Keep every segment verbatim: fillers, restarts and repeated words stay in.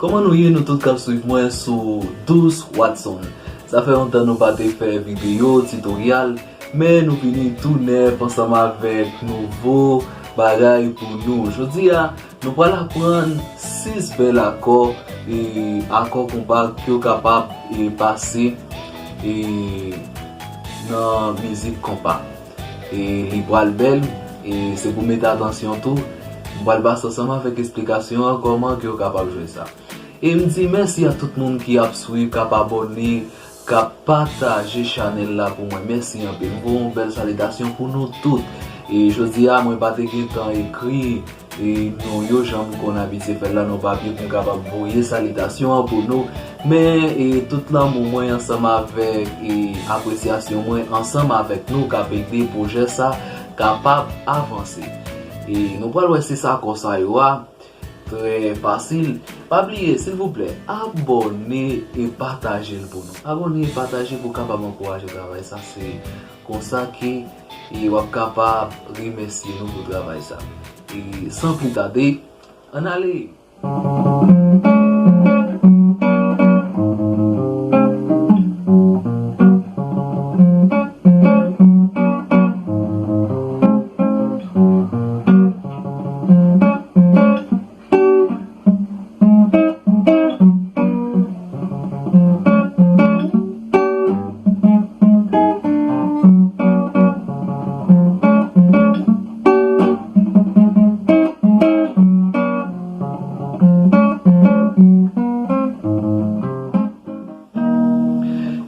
Kòman nou ye, nou tout k ap swiv mwen sou Douce Watson? Sa fè lontan nou pa te fè videyo titoryal, men nou vini tou nèf ansanm avèk nouvo bagay pou nou. Jodi a, nou pral aprann sis bèl akò, e, akò konpa ke w kapab, e, pase, e, nan mizik konpa. E li pral bèl, e se pou mete atansyon tou. M pral pase ansanm avèk esplikasyon an kòman ke w kapab jwe sa. E m di mèsi a tout moun ki ap swiv, k ap abòne, k ap pataje chanèl la pou mwen. Mèsi anpil. M voye yon bèl salitasyon pou nou tout. E jodi a, mwen pa te gen tan ekri, e, non yo, jan m konn abitye fè l la, nan papye pou m kapab voye salitasyon an pou nou. Men, e, tout lanmou mwen ansanm avèk, e, apresyasyon mwen ansanm avèk nou k ap ede pwojè sa kapab avanse. E nou pral wè se sa akò sa yo a. Trè fasil. Pa bliye, silvouplè, abòne e pataje l pou nou. Abòne e pataje pou w kapab ankouraje travay sa. Se konsa ke, e, w ap kapab remèsye nou pou travay sa. E san pli tade, ann ale!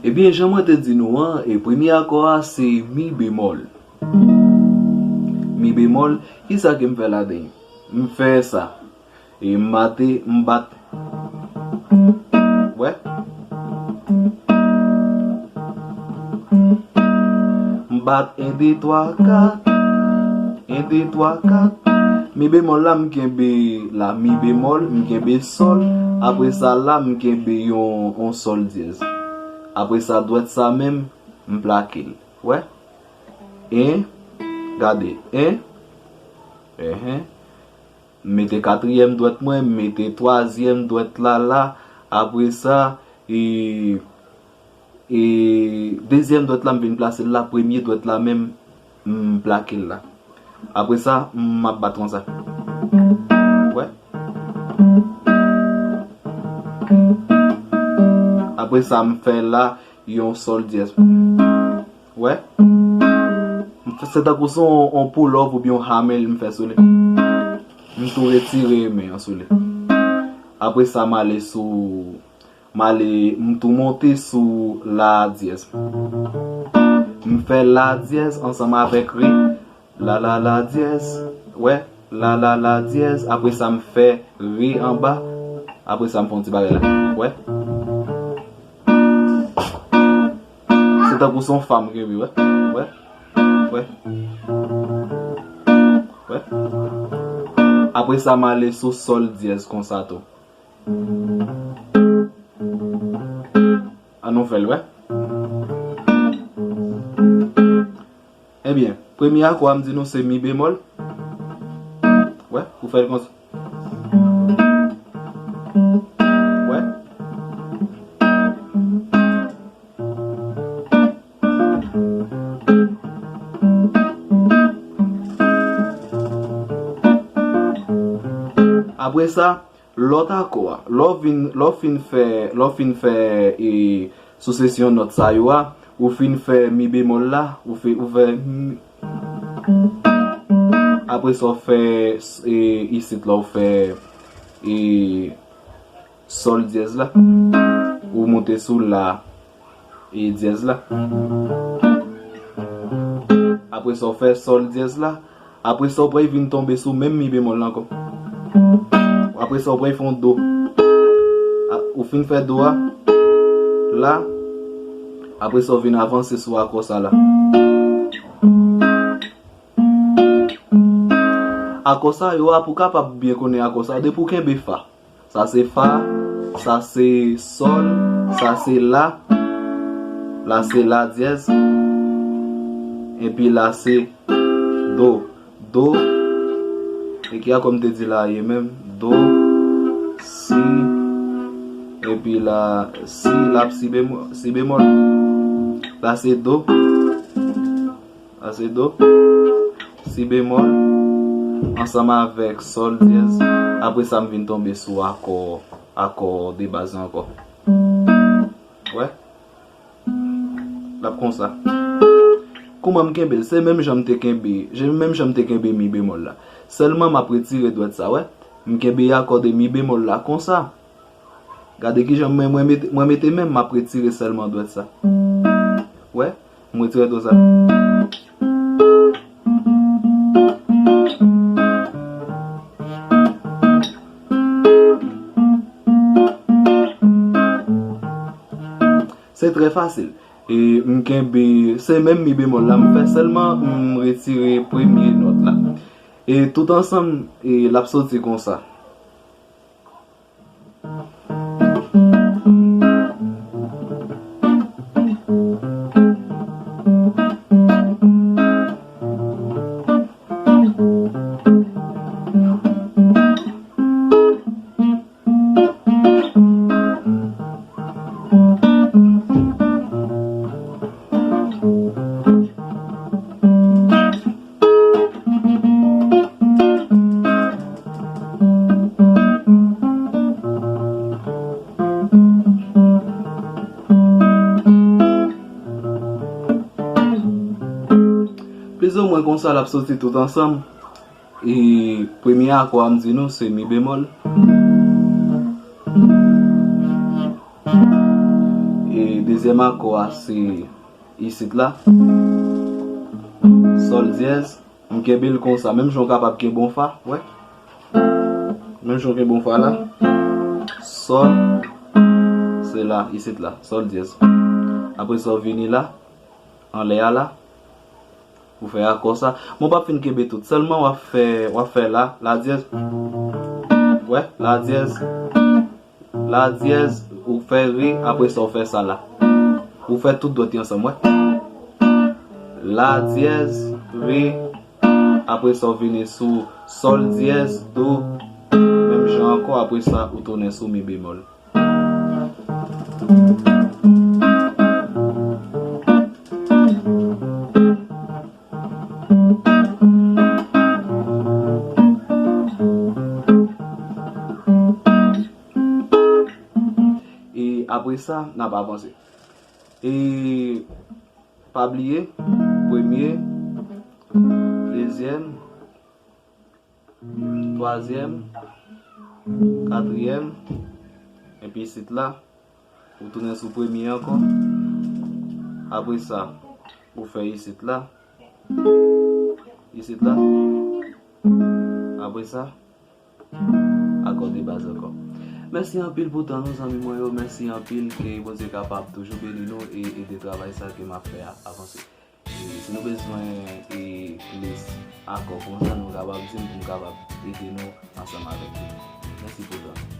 Ebyen, jan mwen te di nou an, e premye akò a se mi bemòl. Mi bemòl, kisa ke m fè ladan l? M fè sa. E m mate, m bat. Wè? M bat en, de, twa, kat. En, de, twa, kat. Mi bemòl la, m kenbe la, mi bemòl, m kenbe sòl. Apre sa la, m kenbe yon, yon sòl dyèz. Apre sa, dwèt sa menm, m plake l. Wè? En, gade, en, enhen. M mete katriyèm dwèt mwen, m mete twazyèm dwèt la la. Apre sa, e, e, dezyèm dwèt la, m vin plase l la. Premye dwèt la menm, m plake l la. Apre sa, m ap bat konsa. Wè? Apre sa, m fè la yon sòl dyèz. Wè? M fè, se tankou se yon, yon pull off oubyen yon hammer m fè sou li. M tou retire men an sou li. Apre sa, m ale sou, m ale, m tou monte sou la dyèz. M fè la dyèz ansanm avèk re. La, la, la dyèz. Wè? La, la, la dyèz. Apre sa, m fè re anba. Apre sa, m fè yon ti bagay la. Wè? Se tankou se yon fa m kenbe, wè. Wè. Wè. Wè. Apre sa, m ale sou sòl dyèz konsa tou. An nou fè l, wè. Ebyen, premye akò a m di nou se mi bemòl. Wè, ou fè l konsa. Wè. Apre sa, lòt akò a, lè w vin, lè w fin fè, lè w fin fè, e, sou sesyon nòt sa yo a, ou fin fè mi bemòl la, ou fè, ou fè mi. Apre sa, w fè, e, isit la, w fè, e, sòl dyèz la. Ou monte sou la, e, dyèz la. Apre sa, w fè sòl dyèz la. Apre sa, w pral vin tonbe sou menm mi bemòl la ankò. Apre sa, w pral fè yon do. A, ou fin fè do a, la. Apre sa, w vin avanse sou akò sa la. Akò sa yo a, pou w kapab byen konnen akò sa, depi w kenbe fa. Sa se fa, sa se sòl, sa se la, la se la dyèz, epi la se do. Do, e ki akò m te di la ye menm? Do, si, Epi la, si, l ap si bemò-, si bemòl. La se do. La se do. Si bemòl. Ansanm avèk sòl dyèz. Apre sa, m vin tonbe sou akò, akò de baz la ankò. Wè. L ap konsa. Kouman m kenbe l? Se menm jan m te kenbe, je, menm jan m te kenbe mi bemòl la. Sèlman m ap retire dwèt sa, wè. M kenbe akò de mi bemòl la konsa. Gade kijan mwen, mwen mete, mwen mete men m, m ap retire sèlman dwèt sa. Wè, m retire do sa. Se trè fasil. E m kenbe, se menm mi bemòl la m fè, sèlman m retire premye nòt la. E tout ansanm, e l ap soti konsa. Plizoumwen konsa l ap soti tout ansanm. E premye akò a m di nou se mi bemòl. E dezyèm akò a se isit la. Sòl dyèz. M kenbe l konsa. Menm jan w kapab kenbe yon fa, wè. Menm jan w kenbe yon fa la. Sòl. Se la, isit la. Sòl dyèz. Apre sa, w vini la. Anlè a la. Ou fè akò sa. Men w p ap fin kenbe tout. Sèlman w ap fè, w ap fè la, la dyèz. Wè, la dyèz. La dyèz, ou fè re, apre sa w fè sa la. Ou fè tout dwèt yo ansanm, wè. La dyèz, re, apre sa w vini sou sòl dyèz, do, menm jan ankò, apre sa ou tounen sou mi bemòl. E apre sa, n ap avanse. E pa bliye, premye, dezyèm, twazyèm, katriyèm, epi isit la, ou tounen sou premye ankò. Apre sa, ou fè isit la, isit la. Apre sa, akò de baz ankò. Mèsi anpil pou tan nou, zanmi mwen yo. Mèsi anpil. Ke Bondye kapab toujou beni nou e ede travay sa ke m ap fè a avanse. E si nou bezwen e plis akò konsa, nou kapab di m pou m kapab ede nou ansanm avèk nou. Mèsi pou tan.